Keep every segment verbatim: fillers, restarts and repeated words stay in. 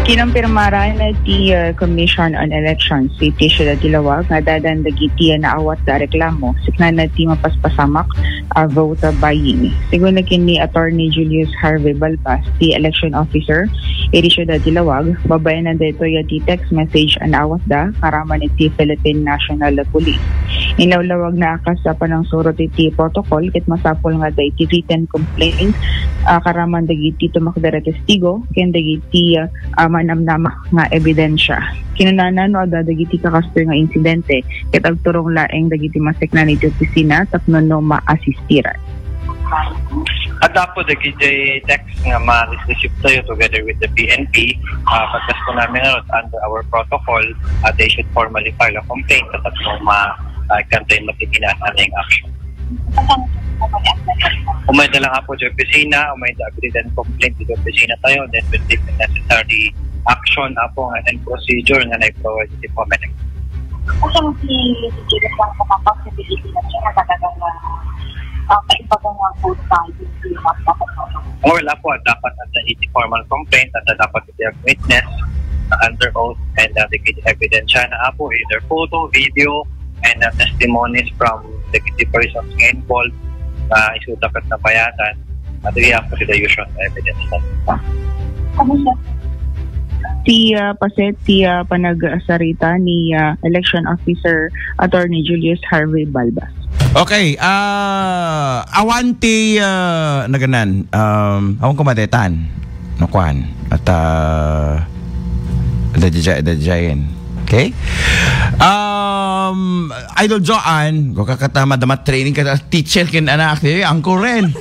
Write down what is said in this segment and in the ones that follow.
Pinumpirmaran ti, uh, Commission on Elections iti Siudad ti Laoag nga addan dagiti naawatda a reklamo, sakbay ti mapaspasamak a vote buying. Sigun ken ni Attorney Julius Harvey Balbas, ti election officer iti Siudad ti Laoag, babaen daytoy ti text message a naawatda nga aramid iti Philippine National Police. Inlawlawag a kas a panangsurot iti protocol ket masapul nga adda iti written complaint, ah, nga aramid dagiti tumakder a testigo ken dagiti, ah, ah, manamnama nga ebidensya. Kinunana no adda dagiti kakastoy nga insidente, ket agturong laeng dagiti masakbay iti opisina tapno no maasistiran. Adda po dagiti text nga ma-receive tayo together with the P N P, ah, pagkasta namin nga under our protocol, ah, they should formally file a complaint tapno ma, ah, kan tayo magiging action. Umayda lang po sa opisina, umayda agad ang complaint sa opisina tayo, then we'll take the necessary action, apo, and procedure nga na-provide sa Comelec. Kasi ang si Julius lang po kapag sa Pilipinas, siya talagang, ah, ah, kaibagan nga po tayo, yung pinapakasama. Well, apo, dapat at the formal complaint at dapat iti witness na under oath and uh, the evidence na apo, either photo, video, and uh, testimonies from the, the persons involved na isuda ket nabayatan at we have to the usual evidence. Ti, ah, paset ti, ah, panagsarita ni, ah, election officer Attorney Julius Harvey Balbas. Okay, ah, awan ti, ah, naganan, um, awan ko madetan. Nakuan. At, ah, dadjay, dadjayen. Okay? Um, Idol Joanne, go ka katama, damat training ka, teacher ken anak, eh, angko ren.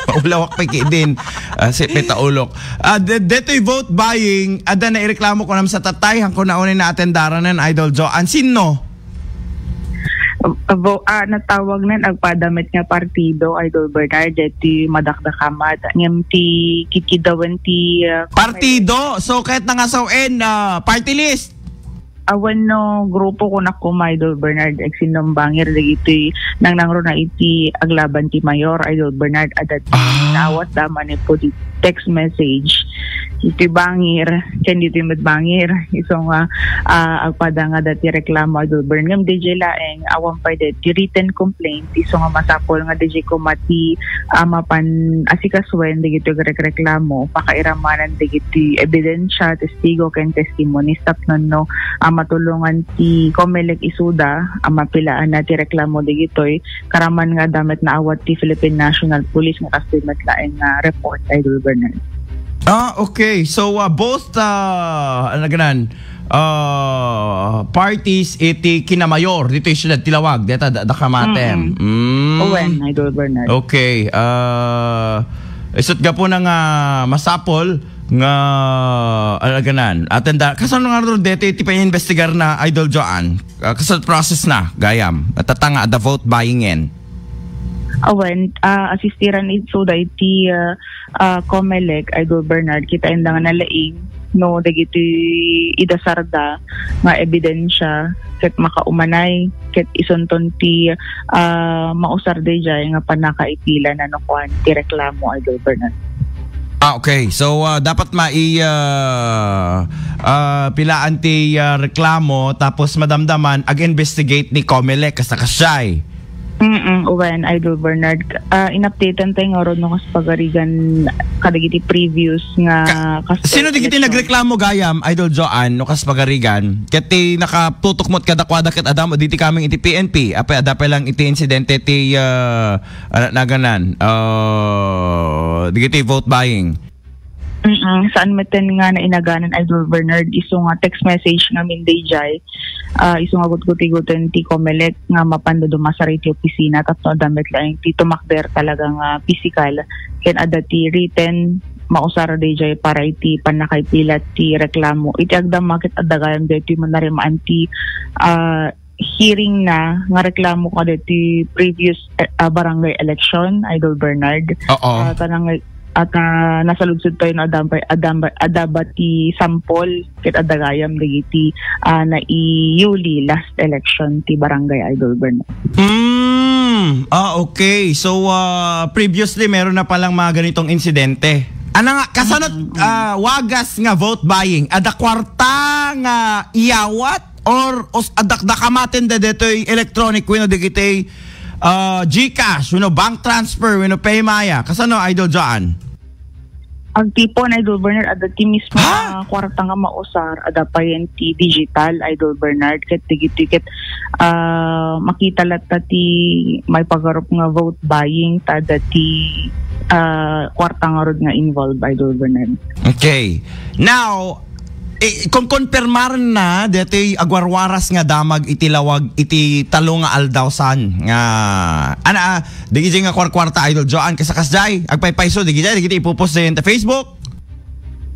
Paulawak pa ki din. Ah, si peta ulok. Ah, de-, detoy vote buying, adda naireklamo ko nam sa tatay, hangko na unay na atendaran nan, Idol Joanne. Sino? Abo, ah, natawag nan agpada met nga partido, Idol Bernard, deti madakdakamat. Ngem ti kikidawen ti, ah, partido? So, kahit nangasaw en, ah, party list? Awan no grupo ko na kuma, Idol Bernard, agsinumbangir dagiti nangnangruna iti aglaban ti mayor, Idol Bernard, adda ti ah, nawat da manipud text message. Iti bangir, ken ditoy met bangir. Isu nga, ah, agpada nga dati reklamo, Idol Bern. Ngem D J laeng, awan pay deti written complaint. Isu nga masapul nga D J kumati, ah, mapan asikasuen dagiti agrekreklamo, pakairamanan dagiti ebidensya, testigo, ken testimonies tapno no, ah, matulongan ti Comelec isuda, ah, mapilaanna ti reklamo dagitoy karaman nga adda met naawat ti Philippine National Police nga kastoy met laeng nga report, Idol Bernard. Ah, okay. So, uh, both, uh, ano ganan, uh, parties iti kinamayor dito yung siyudad Tilawag, deta da, da kamatem. Mm-mm. Mm. Owen, Idol Bernard. Okay. Uh, isut gapu na nga masapol nga, ano ganan. Atenda, kasano nga ro dito iti pa-investigar na, Idol Joanne? Uh, kasal process na, gayam. At tatanga, the vote buying in. Awen, ah, asistiran isuda iti, ah, ah, Comelec, Idol Bernard, kitaen da nga nalaing no dagiti idasarda nga ebidensya ket makaumanay ket isunton ti, ah, mausar daydiay nga pannakaipila na no kuan ti reklamo, Idol Bernard. Ah, okay. So, ah, dapat mai, ah, ah, pilaan ti, ah, reklamo tapos madamdaman ag-investigate ni Comelec kasta kasjay. Mm, uwen, Idol Bernard. Ah, in-updatean tayo nga ron no kas pagarigan kadagiti previous nga Ka-, kas sino digiti election. Nagreklamo gayam, Idol Joanne, no kas pagarigan? Ket ti nakatutok met kadakuada ket adam, diti kaming iti P N P. Apay, adda pay lang iti insidente ti, ah, anak naganan. Ah, digiti vote buying. Mm, saan meten nga nainaganan, Idol Bernard, isu nga text message nga mindayjay, ah, isu nga gutguti-guten ti Comelec nga mapan dumasar iti opisina tapno adda met laeng ti tumakder talaga nga pisikal ken adda ti written mausar dayjay para iti pannakaipilat ti reklamo. Iti agdama ket adda gayam daytoy manarimaan ti, ah, hearing na nga reklamo kadagiti previous, eh, ah, barangay election, Idol Bernard. Oo. Ah, tanang, at, ah, nasaludsod tayo na adda pay, adda, adda ba ti sampol ket adda gayam dagiti, ah, naiyuli last election ti barangay, Idol Bernard. Hmm. Ah, okay. So, ah, previously, meron na palang mga ganitong insidente. Ano nga, kasano, ah, wagas nga vote buying? Adda kwarta nga iyawat or us-, adda dakamaten da detoy electronic wenno dagiti, ah, GCash, wenno bank transfer, wenno PayMaya? Kasano, Idol Joan? Agtipon, Idol Bernard, adda ti mismo Ha? nga kwarta nga mausar, adda pa yan ti digital, Idol Bernard, ket dagiti ket, ah, makita latta ti maipagarup nga vote buying, ta adda ti, ah, kwarta ngarud nga involved, Idol Bernard. Okay. Now, eh, kon konpermaren na, detoy agwarwaras nga damag iti lawag iti tallo nga aldaw san nga, ana, ah, dagiti nga kwarkwarta, Idol Joan, kasakasdiay, agpaypayso, dagiti, dagiti ipupos dayon ta Facebook.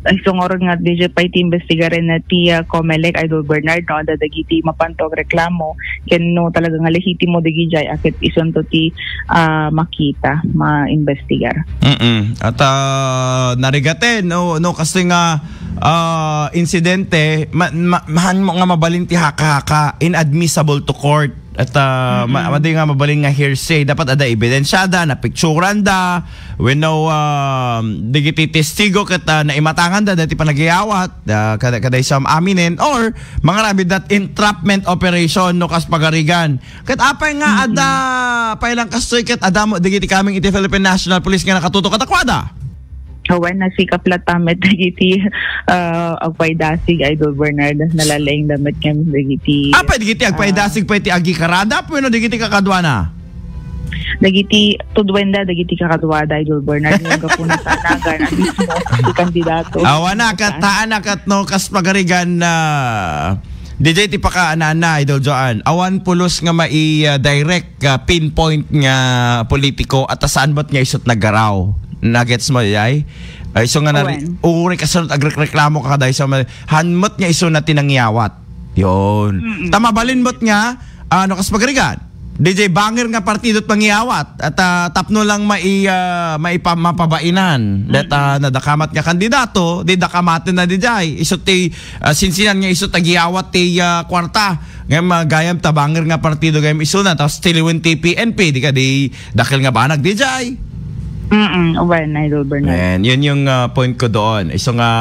Ay, so ngarud nga, D J, pay ti imbestigaren na ti, ah, Comelec, Idol Bernard, no, adda dagiti mapanto agreklamo, ken no, talaga nga lehitimo dagiti jay, a ket isunto ti, ah, makita, maimbestigar. Mm-mm. At, ah, narigaten, no, no, kasi nga, ah, insidente, ma-, ma-, mahan mo nga mabalin ti haka-haka, inadmissible to court. At, ah, ma-, Mm-mm. madi nga mabalin nga hearsay. Dapat ada ebidensyada, napicturanda, wenno, ah, dagiti testigo ket, ah, naimatanganda dati panagiyawat, ah, kada, kada isam aminen, or mangaramid that entrapment operation, no, kas pagarigan. Ket apay nga Mm-mm. ada, pay lang kastoy ket ada mo dagiti coming iti Philippine National Police nga nakatutok kadakuada? Awan, nasikap latta met dagiti, ah, agpaydasig, Idol Bernard. Nalalaing da met kami dagiti, Apay dagiti ah, agpaydasig pay ti agikarada, wenno dagiti kakaduana? Dagiti tudwenda, dagiti kakaduada, Idol Bernard. Ngem gapu na ta nagan, a mismo ti kandidato. Awan na, ket haan na, ket no, kas pagarigan na, D J, ti pakaanana, Idol Joan. Awan pulos nga mai, ah, direct ka pinpoint nga politiko at saan met nga isut naggaraw. Nagets mo, yay? Ay, so nga nari-, Awan. Uri kasunod agrekreklamo ka kada isu, ma-, han met nga isu na tinangyawat. Yun. Mm-mm. Ta mabalin met nga, ano, kas pagarigan? D J, bangir nga partido at mangyawat. At, ah, tapno lang mai-, ah, maipa-, mapabainan. That, Mm-mm. ah, nadakamat nga kandidato, di dakamaten na D J. Isu ti, ah, sinsinan nga isu tagyawat ti, ah, kwarta. Ngem, ah, gayam ta bangir nga partido gayam isuna, tapos tiliwen ti P N P, di ka di dakkel nga banag, D J. Mm-mm, uban, Idol Bernard. Ayan, yun yung, ah, point ko doon. Isu nga,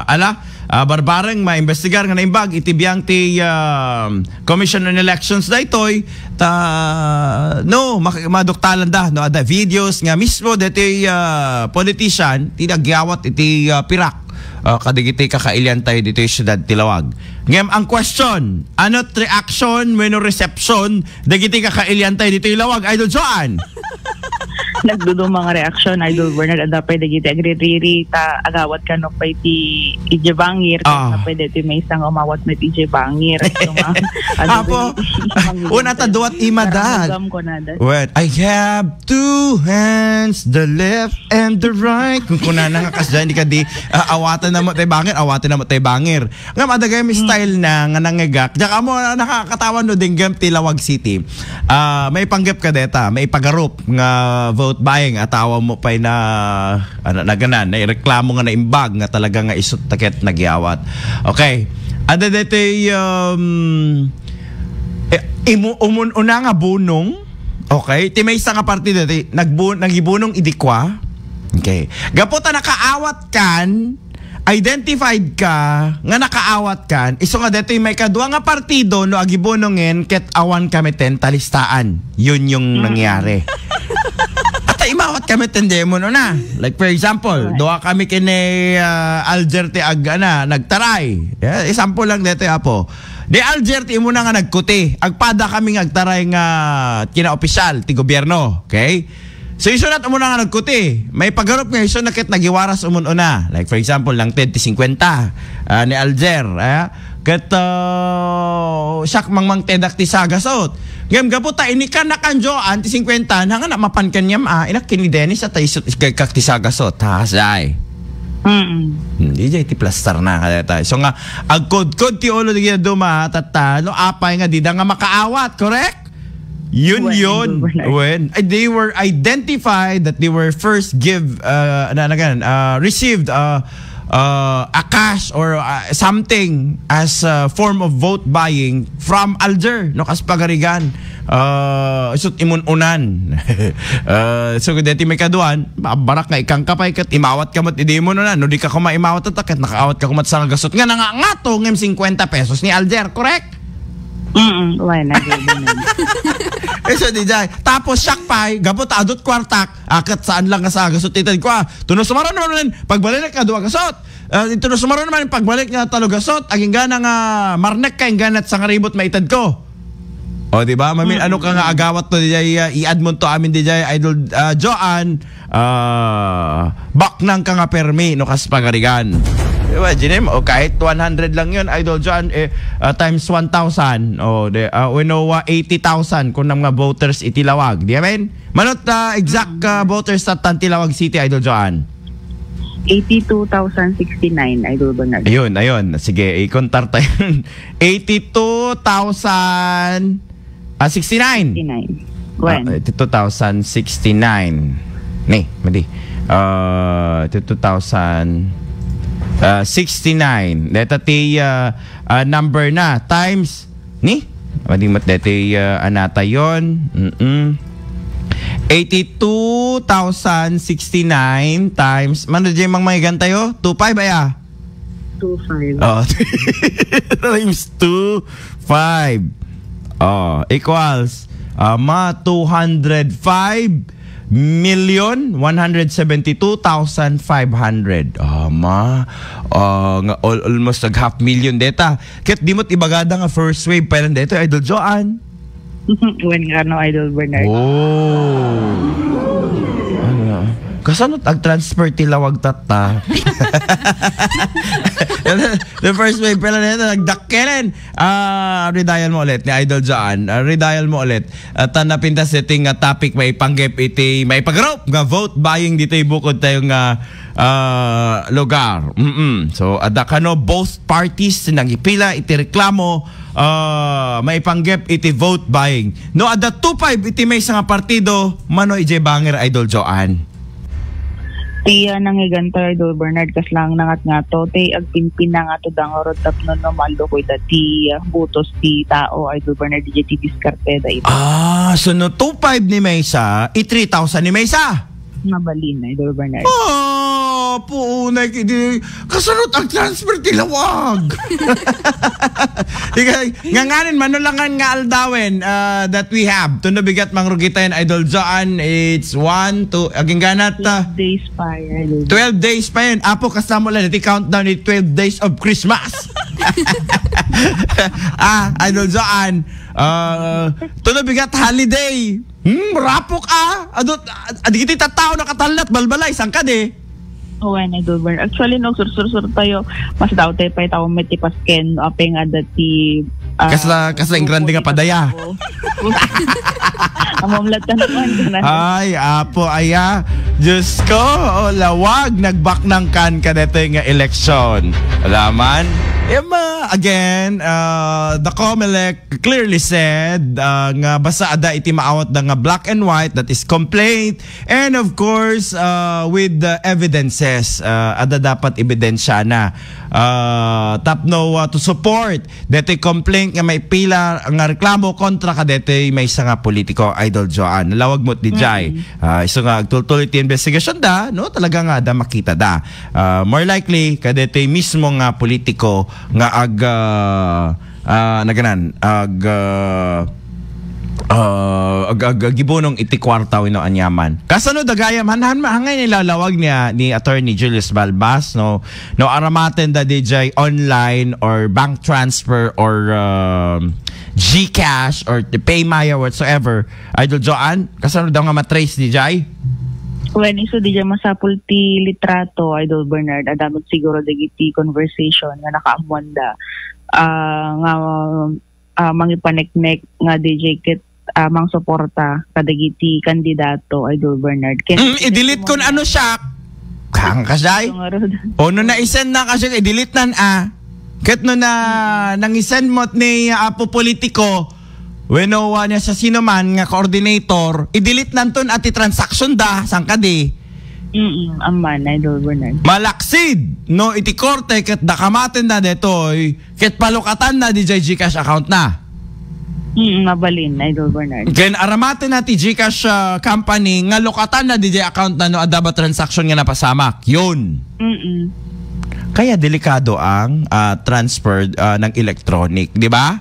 ala, ah, barbareng maimbestigar nga naimbag iti biang ti, ah, Commission on Elections daytoy, ta, no, mak-, maduktalan da, no, ada videos nga mismo daytoy, ah, politician, ti nagyawat iti, ah, pirak. Ah, kadagiti kakailian tayo ditoy siyudad ti Lawag. Ngem ang question, ano't reaction wenno reception dagiti kakailian tayo ditoy Lawag, Idol Joan? Nagduduma nga reaksyon, Idol Bernard. Adda pay dagiti agririri, ta agawat kano pay ti idiay bangir, Ah. Adda pay dagiti maysa nga umawat met idiay bangir. So, nga, ano, Apo, dagiti una ta duat imada. Parang hagam ko na, da. Well, I have two hands, the left and the right. Kung kunana nga kasdiay, di ka di, ah, awatan na mo tayo bangir, awatan na mo tayo bangir. Nga madagay mi Hmm. style na nga nangigak. Diyak amo, nakakatawa no, dinggam ti Lawag City. Ah, may panggap ka deta, may pagarup nga vote buying, atawa mo pa'y na, ano, naganan, na ireklamo nga naimbag nga talaga nga isut taket nagyawat. Okay. Ada detoy, um, eh, imu-, umun-, una nga bunong, Okay? Ti maysa nga partido, ti nagbu-, nagibunong idi kua. Okay. Gapu ta nakaawat kan, identified ka nga nakaawat kan, isu nga detoy maikadua nga partido no agibunongen ket awan kami ten talistaan. Yun yung Mm. nangyari. At imawat kami ten demon una. Like for example, Right. duha kami kini, ah, Alger ti ag-, ana, nagtaray. Yeah, example lang detoy, apo. Di Alger ti imuna nga nagkuti. Agpada kami nga agtaray nga kinaopisyal ti gobierno. Okay? So, isu na umuna nga nagkuti. May pagarup nga isu na ket nagiwaras umun-una. Like, for example, nangted ti singkwenta, ah, ni Alger, ah. Ket, ah, siak mangmangtedak ti sagasot. Ngem gapu ta inikkan na kan Joan ti singkwenta, nangana mapan kaniam, ah, inak kini Dennis at isu-, kak ti sagasot. Ha, say. Mm-mm. Hmm, di jay ti plastar na kadeta. So nga, agkudkod ti ulo di duma, tatta, no, apay nga dida nga makaawat, correct? Yun When, yun. When, when, uh, they were identified that they were first give, uh, na, na, uh, received, uh, uh, a cash or, uh, something as a form of vote buying from Alger, no, kas pagarigan. Ah, isut' imun-unan. Ah, so, deti may kaduan, barak nga ikangka pay ket imawat ka met idi imun-unan. No di ka koma imawat ta ket nakaawat ka koma sa gasot nga nangangato ngem cincuenta pesos ni Alger, correct? Mm, wala na, gawin na. Eh, so, di jay. Tapos, siak pay, gapu ta adut kwartak, ah, ket saan lang nga sa gasot ited ko, ah. Tuno sumaro naman, pagbalik ka, dua gasot. Ah, ito na sumaro naman, pagbalik nga talo gasot, agingga na nga marnek ka, ingga na sangaribot maited ko. O, di ba? Mamin, ano ka nga agawat to, di jay, ah, i-add mo to amin, di jay, Idol, ah, Joan, ah, baknang ka nga permi, no, kas pagarigan. Di ba, Jinem? O kahit one hundred lang yun, Idol Joan, eh, ah, times one thousand, o, di, ah, wenno, ah, eighty thousand kung nga voters iti Lawag. Di amin? Manot, ah, exact, ah, voters sa tan ti Lawag City, Idol Joan. Eighty-two thousand sixty-nine, Idol Bernard. Ayun, ayun. Sige, ikontar tayo. Eighty-two thousand, ah, sixty-nine. Sixty-nine. When? Ah, eighty-two thousand sixty-nine. Ni, madi. Ah, eighty-two thousand, ah, sixty-nine. Deta ti, ah, ah, number na. Times, ni? Madi met deti, ah, anata yon. Mm-mm. Eighty-two thousand sixty-nine times, mano di mang mahigan tayo? Two five, aya? Two five. Oh, times two five. Oh, equals, ama, two hundred five million one hundred seventy-two thousand five hundred. Ama, ah, nga al-, almost nag half million deta. Ket di mo't ibagada nga first wave pa lang deta, Idol Joan. When nga, no, Idol Bernard. Oh. Ano? Kasano ag-transfer ti Lawag tatta? The first wave pala na yun, nagdakkelen. Ah, redial mo ulit ni Idol Joan. Ah, redial mo ulit. At, ah, napintas iti nga topic maipanggep iti, maipagrup nga vote buying ditoy bukod tayo nga, ah, lugar. Mm-mm. So, adda kano both parties nangipila iti reklamo, ah, maipanggep iti vote buying. No, adda two five iti maysa nga partido, mano ijay banger, Idol Joan? Ti, ah, nangiganto, Idol Bernard, kas lang nangat nga to, ti agpinpinangato da nga rod tapno no, maluko ita ti, ah, butos ti tao, Idol Bernard, di ti diskarte da ito. Ah, so no two five ni maysa, i three thousand ni maysa. Mabalin, Idol Bernard. Ah, puunay kidi. Kasano ag-transfer ti Lawag? Ika, nga nganin, mano lang nga aldawen, ah, that we have. Tuno bigat mangrugitayan, Idol Joan. It's one, two, aging ganat, ah, Days pa yan. twelve days pa yan. Apo, kasama lang iti countdown ni twelve days of Christmas. Ah, Idol Joan. Ah, tuno bigat holiday. Hmm, rapok, ah. Adu, adu kiti tattao nakatallat, balbalay, sangkadi. Wen, Idol Bernard. Actually, no, sursur-sur tayo. Mas daw tayo pa itaw met ti pasken, apay nga dati, ah, Kasla, kasla ing grande nga padaya. Amam latta naman, ganun. Ay, apo, aya. Diyos ko, oh, Lawag, nagbaknang kan kadetoy nga eleksyon. Alaman? Emma, again, uh, the Comelec clearly said, uh, nga basta ada iti maawat da nga black and white, that is complaint, and of course, uh, with the evidences, uh, ada dapat ebidensya na. Uh, tapno, uh, to support detoy complaint nga maipila nga reklamo kontra kadetoy maysa nga politiko, Idol Joan. Lawag mo't di jay. Ah, isu nga agtultuloy ti investigasyon da, no? Talaga nga da makita da. Ah, more likely, kadetoy mismo nga politiko nga ag, ah, ah, naganan, ag, ah, ah, ag, ag, agibunong iti kwarta wenno aniaman. Kasano da gayam, han, han, hangay ni lalawag ni, ah, ni Attorney Julius Balbas, no? No, aramaten da di jay online or bank transfer or, um, GCash or the PayMaya whatsoever. Idol Joan, kasano daw nga matrace di jay? Wen, isu di jay masapul ti litrato, Idol Bernard. Adamot siguro dagiti conversation nga nakaammuanda. Ah, nga, ah, mangipaneknek nga di jay ket, ah, mangsuporta kadagiti kandidato, Idol Bernard. Ken Mm, i-delete kon ano siya. Kang kasay? Ngarud. O no na-send na kasi i-delete nan, ah. Ket no na nang-send mo't ni Apo Politiko, wenno, ah, niya sa sino man nga coordinator, i-delete nan ton ati transaction da, sangkadi. Mm, amman, Idol Bernard. Malaksid, no, iti korte ket da kamaten na detoy, ket palukatan na di jay GCash account na. Mm, mabalin, Idol Bernard. Ken aramaten na ti GCash, ah, company nga lukatan na diay account na no adda ba transaction nga napasamak. Yun. Mm. Kaya delikado ang, ah, transfer, ah, ng electronic, di ba?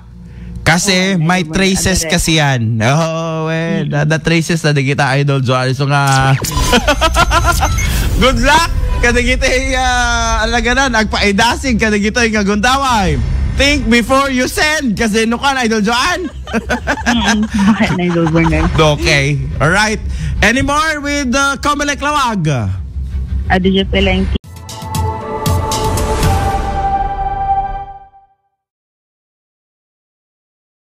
Kasi Oo, may Idol Bernard. Traces kasi yan. Oo, eh, Mm. nada traces na di kita, Idol Joel. So nga, good luck. Kada kita, ah, alaganan, agpaidasig, kada kita nga gundaway. Think before you send. Kasi no kan, Idol Joel. Mm, bakit na, Idol Bernard? Okay. All right. Any more with, uh, Comelec Laoag? Adi, Jeff Eleng.